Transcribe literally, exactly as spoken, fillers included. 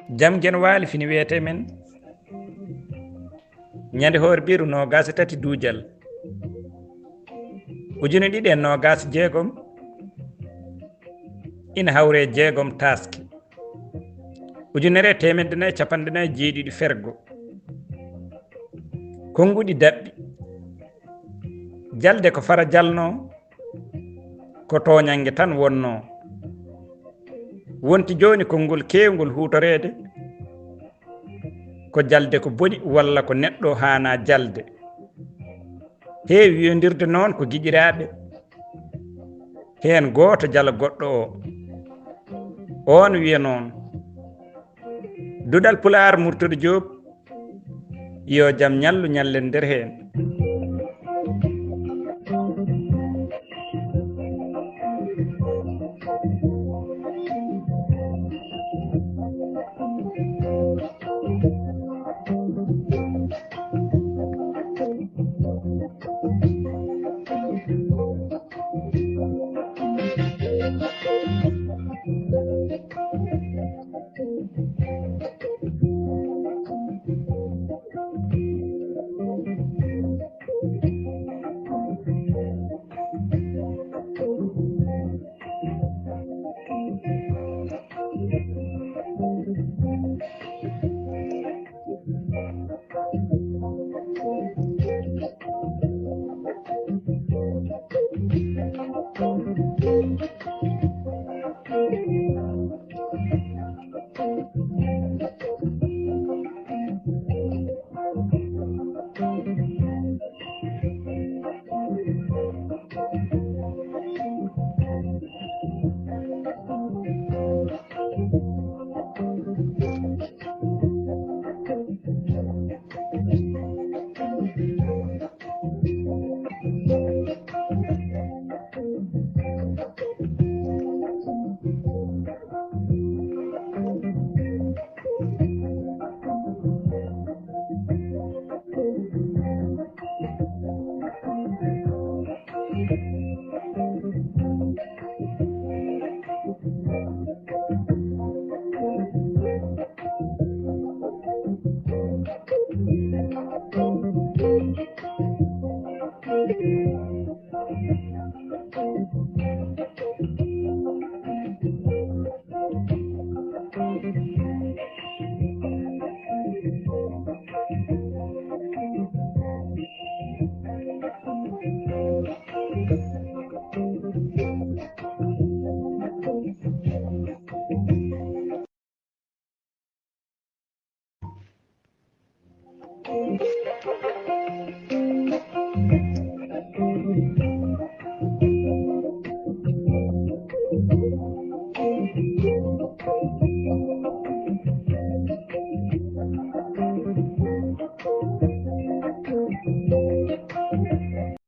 Jam Genwaali fini wiyetee men ñande hoore biiru noogaas e tati duujal ujune ɗiɗi e noogaas e jeegom, ina hawre e jeegom taaske, ujunere e teemedde nayi e capanɗe nayi e jeeɗiɗi fergo. Konnguɗi daɓɓi. Jalde ko fara jalnoo, ko tooñannge tan wonnoo. Wonti jooni konngol keewngol huutoreede, ko jalde ko boni walla ko neɗɗo haanaa jalde. Heewi wiyondirde noon ko giƴiraaɓe, heen gooto jala goɗɗo o. Oon wiya noon. Duɗal Pulaar, Murtuɗo Joob, yo jam ñallu ñallen nder heen.